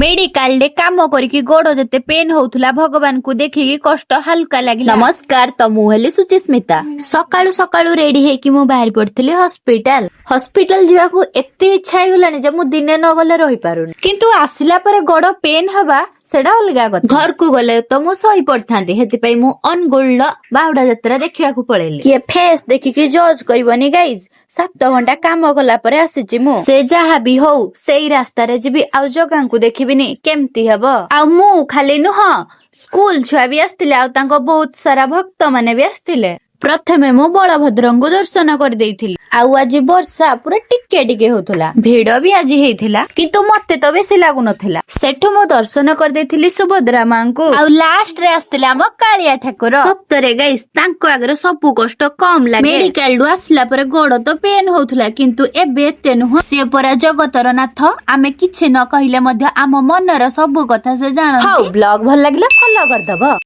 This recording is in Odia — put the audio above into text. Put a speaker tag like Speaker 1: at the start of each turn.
Speaker 1: ମେଡିକାଲରେ କାମ କରିକି ଗୋଡ ଯେତେ ପେନ୍ ହଉଥିଲା, ଭଗବାନଙ୍କୁ ଦେଖିକି କଷ୍ଟ ହାଲକା ଲାଗିଲା। ନମସ୍କାର, ତ ମୁଁ ହେଲି ସୁଚିସ୍ମିତା। ସକାଳୁ ସକାଳୁ ରେଡି ହେଇକି ମୁଁ ବାହାରି ପଡିଥିଲି ହସ୍ପିଟାଲ। ହସ୍ପିଟାଲ ଯିବାକୁ ଏତେ ଇଚ୍ଛା ହେଇଗଲାଣି ଯେ ମୁଁ ଦିନେ ନ ଗଲେ ରହିପାରୁନି। କିନ୍ତୁ ଆସିଲା ପରେ ଗୋଡ ପେନ୍ ହବା, ସେଟା ଅଲଗା କଥା। ଘରକୁ ଗଲେ ତ ମୁଁ ଶୋଇ ପଡିଥାନ୍ତି, ସେଥିପାଇଁ ମୁଁ ଅନୁଗୁଳର ବାହୁଡା ଯାତ୍ରା ଦେଖିବାକୁ ପଳେଇଲି। କିଏ ଫେସ୍ ଦେଖିକି ଜଜ୍ କରିବନି ଗାଇଜ। 7 ଘଣ୍ଟା କାମ କଲା ପରେ ଆସିଛି ମୁଁ। ସେ ଯାହା ବି ହଉ, ସେଇ ରାସ୍ତାରେ ଯିବି ଆଉ ଜଗାଙ୍କୁ ଦେଖିବିନି, କେମିତି ହବ? ଆଉ ମୁଁ ଖାଲି ନୁହଁ, ସ୍କୁଲ ଛୁଆ ବି ଆସିଥିଲେ ଆଉ ତାଙ୍କ ବହୁତ ସାରା ଭକ୍ତ ମାନେ ବି ଆସିଥିଲେ। ପ୍ରଥମେ ମୁଁ ବଳଭଦ୍ରଙ୍କୁ ଦର୍ଶନ କରିଦେଇଥିଲି। ଆଉ ଆଜି ବର୍ଷା ପୁରା ଟିକେ ଟିକେ ହଉଥିଲା। ଭିଡ ବି ଆଜି ହେଇଥିଲା, କିନ୍ତୁ ମତେ ତ ବେଶୀ ଲାଗୁନଥିଲା। ସେଠୁ ମୁଁ ଦର୍ଶନ କରିଦେଇଥିଲି ସୁଭଦ୍ରା ମାଙ୍କୁ। ଆଉ ଲାଷ୍ଟ ରେ ଆସିଥିଲେ ଆମ କାଳିଆ ଠାକୁର। ସତରେ ଗାଇସ୍, ତାଙ୍କ ଆଗରେ ସବୁ କଷ୍ଟ କମ ଲାଗେ। ମେଡିକାଲ ରୁ ଆସିଲା ପରେ ଗୋଡ ତ ପେନ୍ ହଉଥିଲା, କିନ୍ତୁ ଏବେ ଏତେ ନୁହଁ। ସିଏ ପରା ଜଗତର ନାଥ। ଆମେ କିଛି ନ କହିଲେ ମଧ୍ୟ ଆମ ମନର ସବୁ କଥା ସେ ଜାଣନ୍ତି। ହଉ, ବ୍ଲଗ ଭଲ ଲାଗିଲେ ଫଲୋ କରିଦବ।